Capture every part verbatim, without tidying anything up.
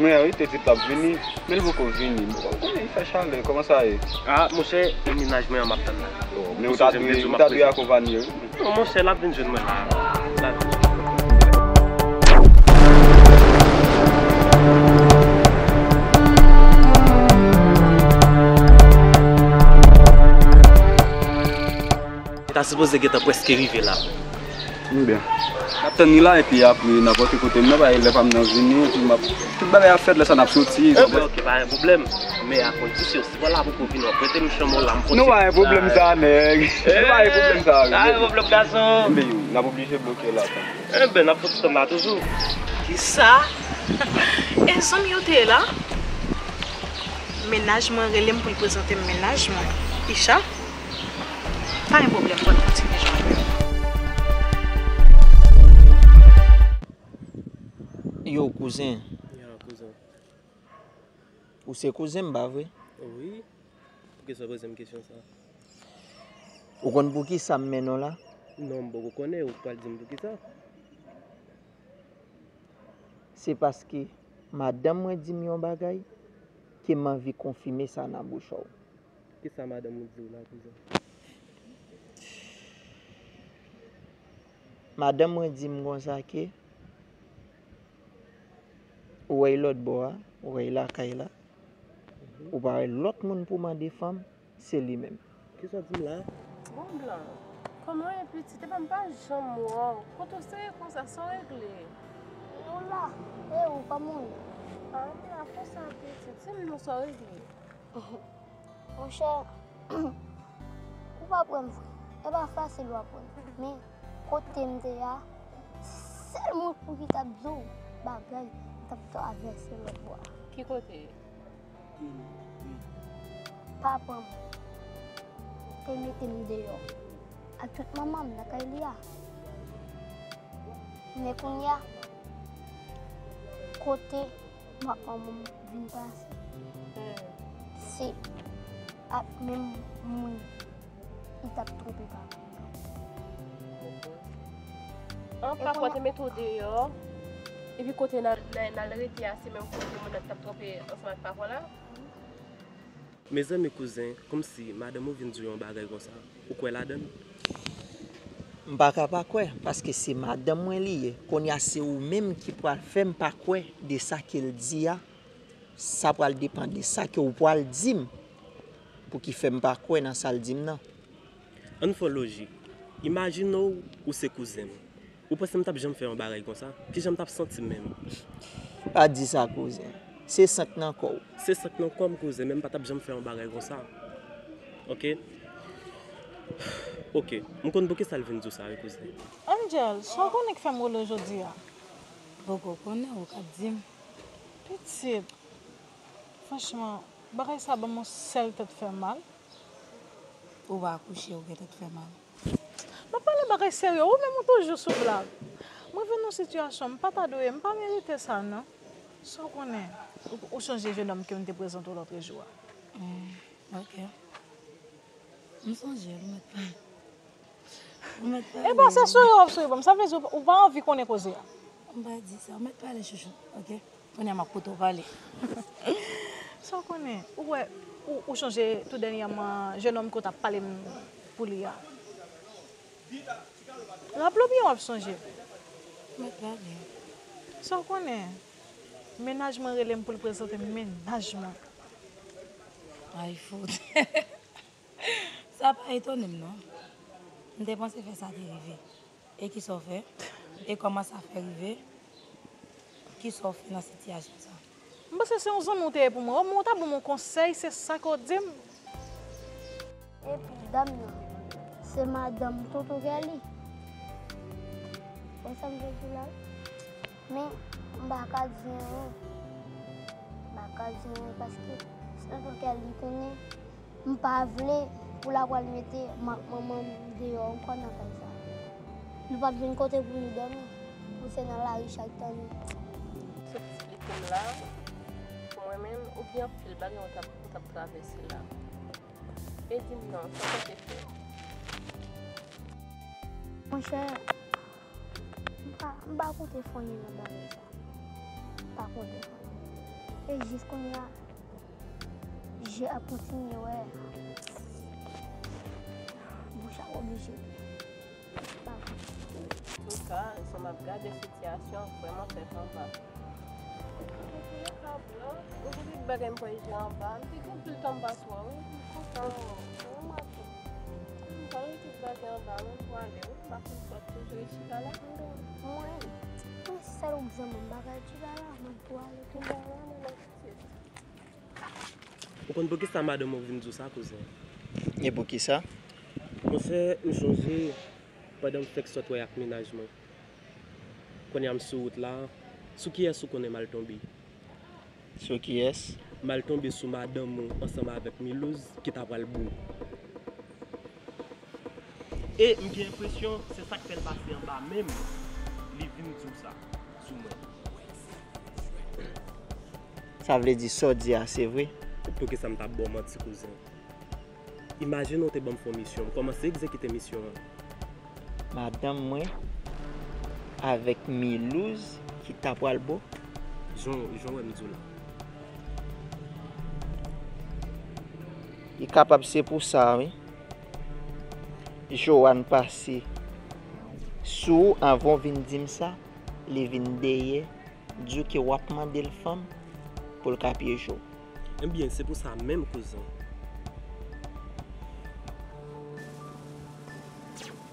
Mwen wi, te di l t ap vini, men l poko vini. Bon, konnen li fè chalè, kòman sa ye? Ah, monchè, e mennaj mwen an m ap tann la. Oh, men ou ta dwe, ou ta dwe akonpanye wi. Non, monchè, l ap vin jwenn mwen la. L ap vin jwenn mwen. Li ta sipoze gentan prèske rive la. M byen. N ap tann li la, epi apre, nenpòt ki kote m nan, bay lè pa m nan vini, epi m ap, tout bagay ap fèt, lè sa n ap soti, ou konprann? Enben, oke, pa gen pwoblèm. Men a kondisyon, si w la poko vini, w ap prete m chanm ou la, m pote. Nou pa gen pwoblèm sa, nèg. Nou pa gen pwoblèm sa, wi. Pa gen pwoblèm, gason. Enben, n ap oblije bloke la, tan. Enben, n ap fouti tann la toujou. Kisa? E zanmi yo te ye la? Mennaj mwen rele m pou l prezante m mennaj mwen. Isha? Pa gen pwoblèm, mwen kontinye jwenn. Yo, kouzen. Ya, kouzen. Ou se kouzen m, pa vre? Wi. Poukisa w poze m kesyon sa? Ou konn poukisa m mennen w la? Non, m poko konnen, ou pral di m poukisa. Se paske madanm mwen di m yon bagay ke m anvi konfime sa nan bouch ou. Kisa madanm ou di w la, kouzen? Madanm mwen di m konsa ke ou wè lòt bò a, ou wè lakay la, ou pa wè lòt moun pou mande fanm, se li menm. Kisa w di m la? Bon, Blan, kòman w ye, pitit? Epa m pa janm wè w. Kote w sere konsa, sa w regle? Nou la. E ou, kòman w ye? Ah, m la konsa, pitit. Se m non, sa w regle? Monchè, ou pa pran m vre. E pa fasil w ap pran m. Men, kote m te a, sèl moun pou ki t ap di w bagay, m t ap travèse lòt bò a. Ki kote? Papa m te mete m deyò ak tout manman m nan kay li a. Men kounye a, kote m ak manman m vin pase, se ak menm moun li t ap twonpe papa m nan. An, papa w te mete w deyò, epi kote n al, n al, n al rete a, se menm kote moun nan t ap twonpe ansanm ak papa w la? Mezanmi, kouzen, kòmsi madanm ou vin di w yon bagay konsa, ou kwè ladann? M pa ka pa kwè, paske se madanm mwen li ye. Kounye a, se ou menm ki pral fè m pa kwè de sa ke l di a. Sa pral depann de sa ke ou pral di m pou ki fè m pa kwè nan sa l di m nan. Ann fè w lojik. Imajine w, ou se kouzen m. Ou panse m t ap janm fè yon bagay konsa? Kijan m t ap santi m menm? Pa di sa, kouzen. Se san k nan kò w. Se san k nan kò m, kouzen, men m pa t ap janm fè yon bagay konsa. Oke? Oke. M konn poukisa l vin di w sa, wi, kouzen. Angel, sa w konnen k fè m rele w jodi a? Poko konnen, ou k ap di m. Pitit, franchman, bagay sa ban m yon sèl tèt fè mal. Ou pa akouche, ou gen tèt fè mal. M ap pale bagay serye, ou menm ou toujou sou blag. M rive nan sitiyasyon, m pa ta dwe, m pa merite sa non. Sa w konnen, ou, ou sonje jennonm ke m te prezante w lòtrejou a? Hmm, oke. M sonje l, ou mèt pale. Ou mèt pale. Epa, se souri w ap souri ban m. Sa vle di ou, ou pa anvi konnen koze a? M pa di sa, ou mèt pale, chouchou, oke? Kounye a m ap koute w pale. Sa w konnen, ou wè, ou, ou sonje tou dènyèman, jennonm ke w t ap pale m pou li a? Raple w byen w ap sonje. Mèt pale. Sa w konnen, mennaj mwen rele m pou l prezante m mennaj mwen. Ay, fout. Sa pa etone m, non. M te panse fè sa te rive. E kisa w fè? E kòman sa fè rive? Kisa w fè nan sitiyasyon sa? M panse se yon zanmi w te ye pou mwen. Omwen w ta ban m yon konsèy, se sa ke w di m. Epi dam nan, se madanm Tonton Kèli. Wè sa m vle di w la? Men, m pa ka di anyen. M pa ka di anyen paske si Tonton Kèli konnen, m pa vle pou l ap pral mete m ak manman m deyò ankò nan kay sa. Nou p ap jwenn kote pou nou dòmi, pou se nan lari chak tan nou. Sot eksplike m la, pou mwen menm, ou gen anpil bagay ou t ap, ou t ap travèse la. E di m non, sa w te fè? Monchè, m pa, m pa konte fè anyen nan bagay sa. M pa konte fè anyen. Jis kounye a, je ap kontinye wè bouch ap oblije. Antouka, jan m ap gade sitiyasyon an, vrèman tèt anba. Antouka, bro, gen kèk bagay m kwè je anba. M te gen anpil tan m pa sou a, wi. M kontan, wi. Ou remake. M pa rete bagay anba, non, m pwale, wi. M pa konn sòt toujou e chita la. Mwen, mwen sèl ou zanmi m, m pa ka chita la, mwen pwale tou. Ou konn poukisa madanm ou vin di w sa, kouzen? E poukisa? Monchè, m chonje pandan m fèk sot wè ak mennaj mwen. Kounye a m sou wout la, sou kiyès ou konnen m al tonbe? Sou kiyès? M al tonbe sou madanm ou ansanm avèk Milouz ki ta pral bo. E m gen enpresyon se sa k fè l pase anba menm, li vin di w sa sou mwen. Sa vle di sa w di a se vre? Poukisa m t ap ba w manti, kouzen? Imajine w te ban m fè yon misyon, m kòmanse egzekite misyon an. Madanm mwen avèk Milouz ki ta pral bo. Jan, jan w wè m di w la. Li kapab se pou sa, wi. Joanne pase sou ou anvan w vin di m sa, li vin dèyè di w ke w ap mande l fanm pou l ka pyeje w. Ebyen, se pou sa menm, kouzen.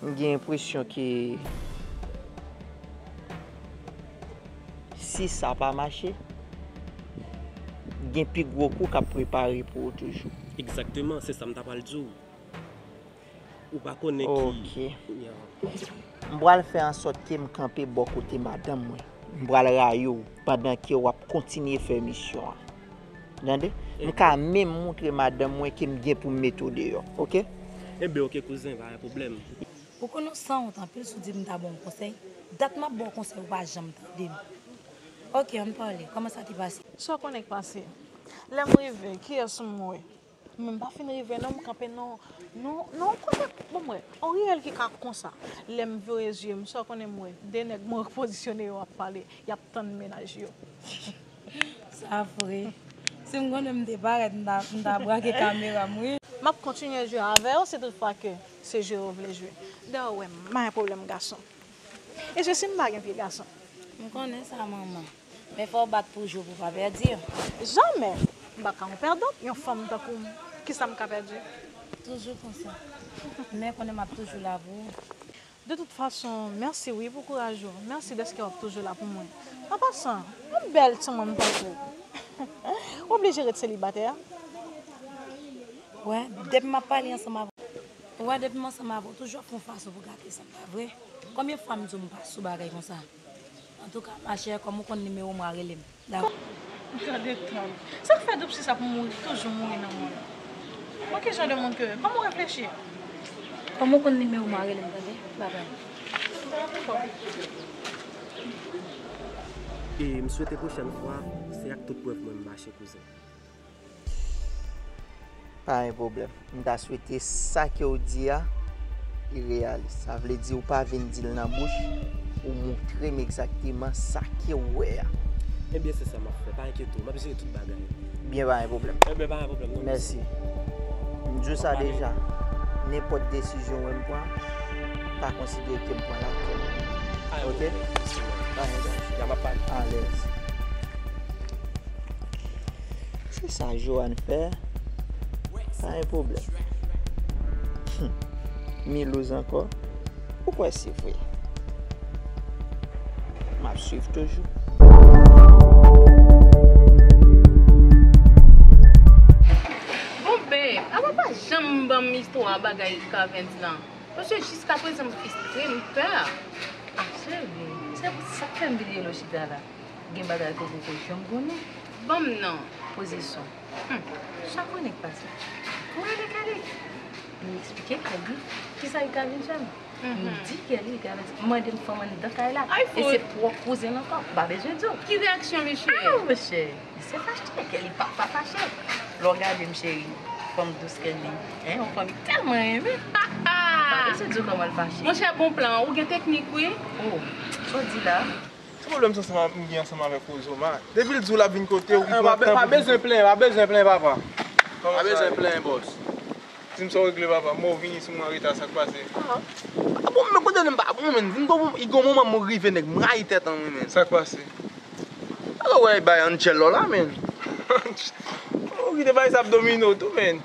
M gen enpresyon ke si sa pa mache, gen pi gwo kou k ap prepare pou ou toujou. Egzakteman, se sa m ta pral di w. Ou pa konnen ki. Ok. Ya. M pral fè ansòt ke m kanpe bò kote madanm mwen. M pral rayi w pandan ke w ap kontinye fè misyon an. Tande? M ka menm montre madanm mwen ke m gen pou m mete w deyò. Ok? Enben, ok, kouzen, pa gen pwoblèm. Ou konn ou sanwont anpil si w di m ta ba w yon konsèy. Dat m ap ba w konsèy, ou pa janm tande m. Ok, ann pale. Kòman sa te pase? Sa w konnen k pase? Lè m rive, kiyès m wè? Mwen m pa fin rive non, m kanpe nan, nan, nan yon kote, bon, mwen, yon riyèl ki ka konsa. Lè m vire zye m, sa w konnen m wè, de nèg mwen repozisyone yo ap pale, y ap tann mennaj yo. Sa vre. Si m konnen m te parèt, m ta, m ta brake kamera m, wi. M ap kontinye jwe avè w si toutfwa ke se jwe w vle jwe. Dayè w wè m, m pa gen pwoblèm gason. E se si m pa gen pye gason. M konnen sa, manman. Men fò w bat pou jwe w pou w pa pèdi. Jamè! M pa ka yon pèdant, yon fanm tankou m. Kisa m ka pèdi? Toujou konsa. Men konnen m ap toujou la pou ou. De tout fason, mèsi wi pou kouraj ou. Mèsi dèske w ap toujou la pou mwen. An pasan, yon bèl timoun tankou w oblije ret selibatè. Wè, depi m ap pale ansanm avè w, wè, depi m ansanm avè w, toujou ap fè yon fason pou gate sa, pa vre? Konbyen fwa m di w m pa sou bagay konsa? Antouka, machè, kòm ou konn nimewo m, w a rele m. Dakò. Gade tan. Sa k fè doub sisa pou mouri, toujou mouri nan mwen? Mwen ki jan de moun ke, kòman w reflechi? Kòm ou konn nimewo m, w a rele m, tande? Babay. E m swete pwochèn fwa, se ak tout prèv mwen m mache, kouzen. Pa gen pwoblèm. M ta swete sa ke w di a, li reyalis. Sa vle di ou pa vin di l nan bouch, ou montre m egzakteman sa ke w wè a. Ebyen, se sa m ap fè. Pa enkyete w, m ap jere tout bagay. Byen, pa gen pwoblèm. Ebyen, pa gen pwoblèm, non. Mèsi. M di w sa deja, nenpòt desizyon w wè m pran, pa konsidere ke m pran l ak kè m. Pa gen pwoblèm. Ok? Pa gen danje. Ya m ap pale. Alèz. Se sa Joanne fè, pa gen pwoblèm. Hum. Milouz ankò, ou kwè se vre? M ap swiv toujou. Bon, babe, apa pa janm ban m istwa bagay Cavens lan? Paske jiskaprezan m fristre, m pè. Ah, cheri, se pou sa k fè m bliye lè w chita la. Gen bagay ke w poko janm konnen. Ban m non. Pozisyon. Hmm. Sa konnen k pase. Mwen rele Kelly. M eksplike Kelly kisa ki ka vin fè m. M di Kelly, Kelly di, m mande m fanm anndan kay la. E se pwòp kouzen l ankò. M pa bezwen di w. Ki reyaksyon misye? Ah, monchè. Misye fache, Kelly pa, pa fache. Lè w gade m, cheri, fanm dous Kelly. Hein, yon fanm li tèlman renmen. M pa bezwen di w kòman l fache. Monchè, bon plan, ou gen teknik, wi. Oh, sa w di la? Pwoblèm sa ansanm m gen ansanm avèk Ozoma. Depi l di w l ap vin kote w, li pran tan pou vin kote w. Pa bezwen plenyen, pa bezwen plenyen, papa. Pa bezwen plenyen, bòs. Di m sa w regle, papa. Mwen w vini sou mwen an reta, sa k pase? Ah, pa bon, men kote m pa bon, men. Vin gon, i gon moman mwen rive, nèg, m rayi tèt an mwen, men. Sa k pase? Alò, wè, bay Angelo la, men. Ou kite bay sa ap domine w tou, men.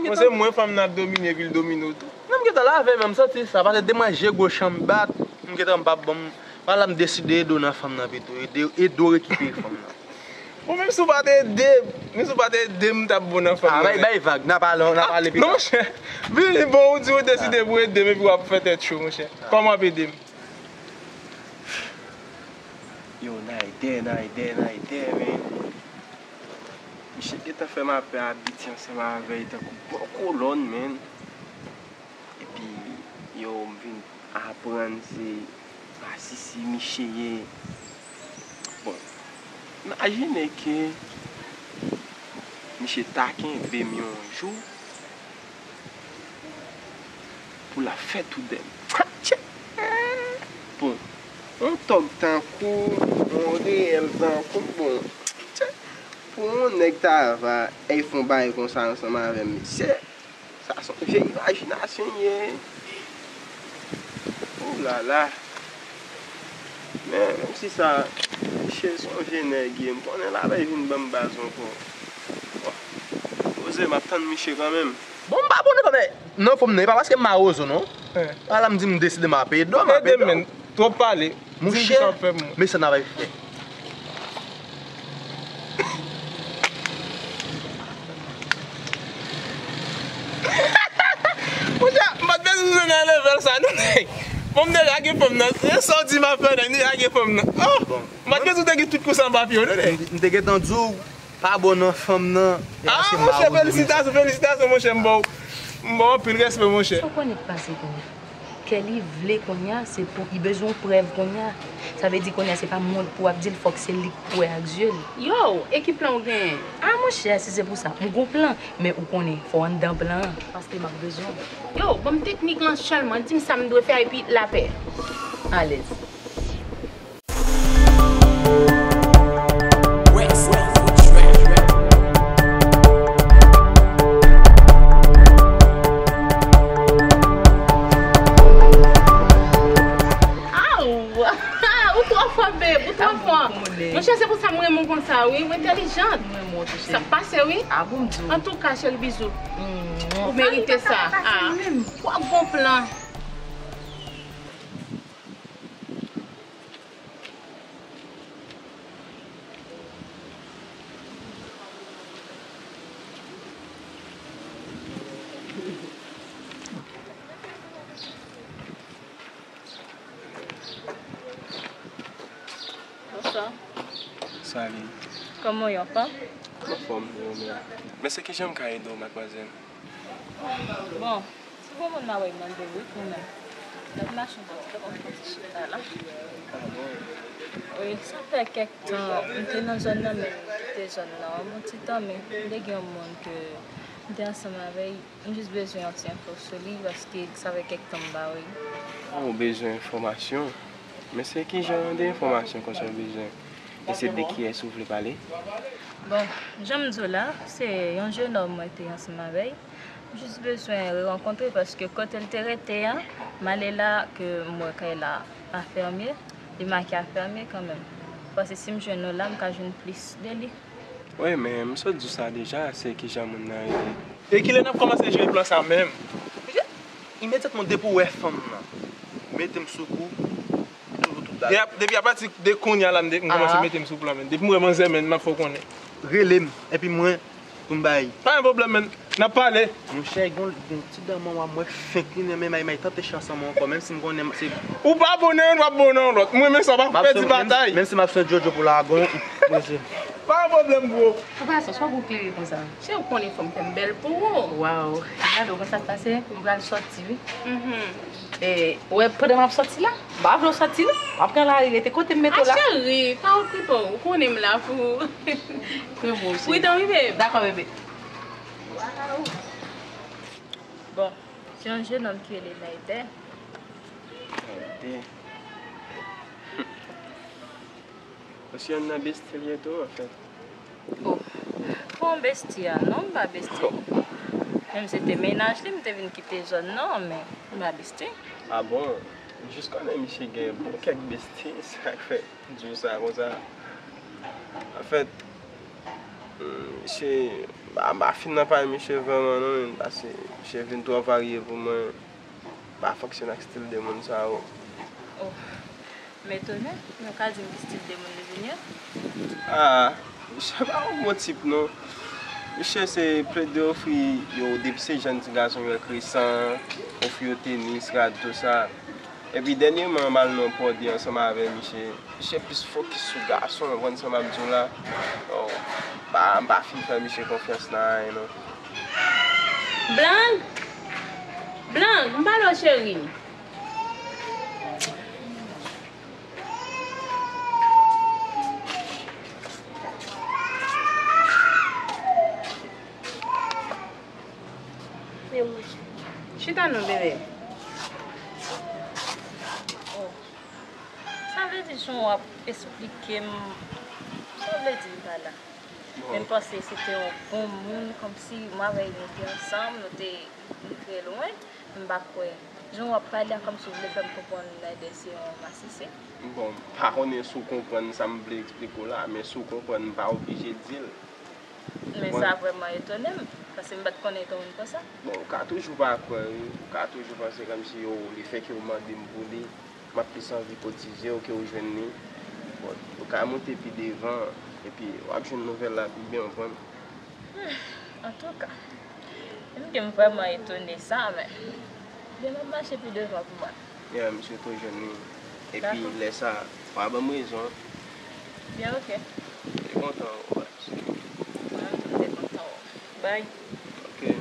Mwen se mwen fanm nan ap domine, epi l domine w tou. Non, m gentan lave men, m santi sa, paske demen je gwo chan m bat, m gentan m p ap bon, m, pa la m deside ede w nan fanm nan pito, ede, ede w rekipere fanm nan. Bon, menm si w pa te ede, menm si w pa te ede m, m t ap bon nan fanm nan. Ah, bay, bay vag, n a pale, n a pale pita. Non, monchè, vini bon, ou di ou deside pou ede m, epi w ap fè tèt cho, monchè. Kòman w ap ede m? Yo, Naydè, Naydè, Naydè, men. Misye gentan fè m apè abitye ansanm avè l tankou bon kolòn, men. Epi, yo, m vin aprann se masisi misye ye. Bon, imajine ke misye ta kenbe m yon jou pou l ap fè tou dèm. Bon, yon tòg tankou, yon reyèl tankou, bon, pou yon nèg ta va, èy fè yon bagay konsa ansanm avè m, mesye. Sa se yon vye imajinasyon l ye. Ou la la. Men, menm si sa, misye se yon vye nèg ye, m konnen l ap vin ban m baz ankò. Bon, poze, m ap tann misye kanmenm. Bon, m pa bon nan fanm nan, e pa paske m mawozo, non. Pa la m di m deside m ap ede w, m ap ede w. Ede m, men. Twòp pale. Monchè, men sa n ap fè. Monchè, m pa t bezwen nan levèl sa, non, nèg. Bon, m te lage fanm nan. Se sa w di m ap fè, nèg, m te lage fanm nan. Oh! M pa t bezwen te gen tout kou sa nan papye w, non, nèg. M te gentan di w, pa bon nan fanm nan. Ah, monchè, felisitasyon, felisitasyon, monchè, m ba w, m ba w anpil respè, monchè. Sa w konnen k pase kounye a? Kè li vle kounye a, se pou, li bezwen yon prèv kounye a. Sa vle di kounye a, se pa mwen pou w ap di l, fòk se li k pou wè ak zye l. Yo, e ki plan w genyen? Ah, monchè, si se pou sa, m gon plan, men ou konnen, fò w anndan plan an, paske m ap bezwen w. Yo, ban m teknik lan sèlman, di m sa m dwe fè epi lapè. Alèz. Aw! Ou twò fò, babe, ou twò fò. Monchè, se pou sa m renmen w konsa, wi. Ou entèlijant. Sa k pase, wi. Antouka, cheri, bizou. Ou merite sa. Ah, twò bon plan. Bonswa. Salut. Kòman w ye, anfòm? Anfòm, e ou menm? Men se kijan m ka ede w, madmwazèl? Bon, se bon moun m a wè mande wi kanmenm. N ap mache yon ti jan, m konn fè yon ti chita la. Ah bon? Wi, sa fè kèk tan m te nan zòn nan, men m kite zòn nan yon bon ti tan, men m te gen yon moun ke m te ansanm avè l. M jis bezwen yon ti enfo sou li, paske sa fè kèk tan m pa wè l. Ah, ou bezwen enfòmasyon? Men se ki jan de enfòmasyon konsa w bezwen? E se de kiyès ou vle pale? Bon, jan m di w la, se yon jenòm mwen te ansanm avè l. M jis bezwen rerankontre paske kote l te rete a, m ale la ke m wè kay la pa fèmen, li make a fèmen kanmenm. Paske si m jwenn ou la, m ka jwenn plis de li. Wi, men m sot di w sa deja, se kijan moun nan rele. E kilè n ap kòmanse jere plan sa menm? Monchè, imedyatman depi w wè fanm nan, mete m sou kou, m toujou tout bagay. Depi apati de kounye a la, m kòmanse mete m sou plan, men. Depi m wè manzè, men, m ap fè w konnen. Rele m, epi mwen, pou m bay. Pa gen pwoblèm, men. N ap pale. Monchè, gon, gon ti dan manman mwen fenk li nan men may, may tante chans an mwen ankò, menm si m konnen se. Ou pa bon nan youn, w ap bon nan yon lòt. Mwen, men sa, w pa pèdi batay. Menm si m ap swen Jojo pou lagon, monchè. Pa gen pwoblèm, bro. An pasan, sa w gon klere konsa? Cheri, ou konnen fò m fè m bèl pou ou. Waw. Gade w, konn sa k pase? M pral sòti, wi. Mhm. E, ou wè, pandan m ap sòti la, m pa vle w sòti, non. M ap pran lari, rete kote m mete w la. Ah, cheri, pa okipe w. Ou konnen m la pou ou. Wi, tanpri, bebe. Dakò, bebe. Bon, se yon jenòm ki rele Naydè. Naydè. Paske yon nan besti l ye tou, anfèt. Oh, bon, besti a, non, m pa besti. Menm se te mennaj li, m te vin kite zòn nan, men m pa besti. Ah bon? M jis konnen misye gen bon kèk besti, se sa k fè m di w sa konsa. Anfèt, hmm, misye, m pa, m pa fin nan pale misye vrèman non, paske misye vin twò varye pou mwen. M pa fonksyone ak stil de moun sa yo. Oh. M etone, men w ka di m ki stil de moun li vin ye? Ah, misye pa yon bon tip non. Misye se plede ofri yo depi se jèn ti gason yo wè kresan, ofri yo tenis, rad, tou sa. Epi dènyèman m al nan pòdi ansanm avè misye. Misye plis fokis sou gason, w konprann sa m ap di w la? Oh, m pa, m pa fin fè misye konfyans nan anyen non. Blan! Blan, m pale w cheri. Chita non, bebe. Oh. Sa vle di jan w ap esplike m, sa vle di m pa la. Men m panse se te yon bon moun, kòmsi mwen avè l nou te ansanm, nou te, nou te lwen, m pa kwè. Jan w ap pale a, kòmsi w vle fè m konprann Nader se yon masisi. Bon, m pa konnen si w konprann sa m vle eksplike w la, men si w konprann, m pa oblije di l. Men sa vrèman etone m, paske m pa t konnen te yon moun konsa. Bon, ou ka toujou pa kwè, wi. Ou ka toujou panse kòmsi, o, lefètke w mande m pou li, m ap plis anvi kotize w ke w jwenn li. Bon, ou ka monte pi devan, epi w ap jwenn nouvèl la pi byen, w konprann? Antouka, menm ke m vrèman etone sa, men byen m ap mache pi devan pou mwen. Ya, misye tou jwenn li. Epi lè sa, w a ban m rezon. Byen, oke. M te kontan wè w. Mwen menm tou m te kontan wè w. Bay. Oke.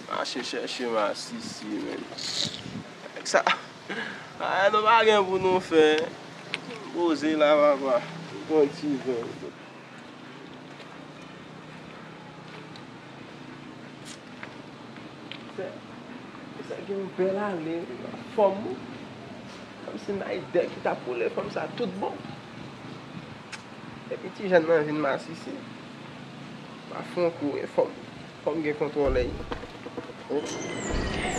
Mache chèche masisi, men. Nèg sa. Ah, nou pa gen pou nou fè. Poze la, papa. Pran ti van. Sa, sa gen yon bèl ale, fòm ou. Kòmsi Nader ki t ap woule fanm sa tout bon. Epi ti jèn nan vin masisi. Pa fè yon kou, e fò m, fò m gen kontwòl li.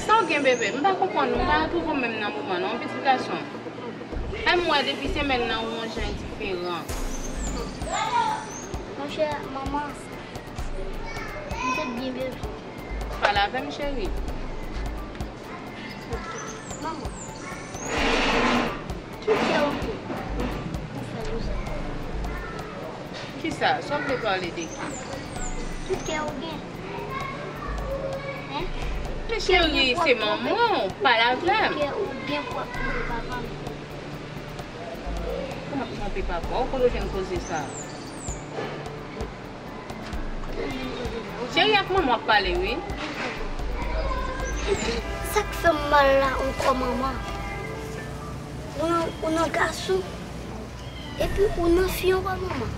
Sa w gen, bebe? M pa konprann ou, m pa retwouve w menm nan moman non, pitit gason. M wè depi semèn nan ou yon jan diferan. Monchè, manman, m te byen bezwen. Pale avè m, cheri. Manman, ki kè ou gen pou fè nou sa? Kisa? Sa w vle pale de ki? Ki kè ou gen? Hen? Men cheri, se manman w, pale avè m. Ki kè ou gen pou ap twonpe papa m? Kòman twonpe papa w? Kote w jwenn koze sa? Cheri, ak manman w ap pale, wi. Sa k fè m mal la ankò, manman? Ou nan, ou nan gason, epi ou nan fi ankò, manman.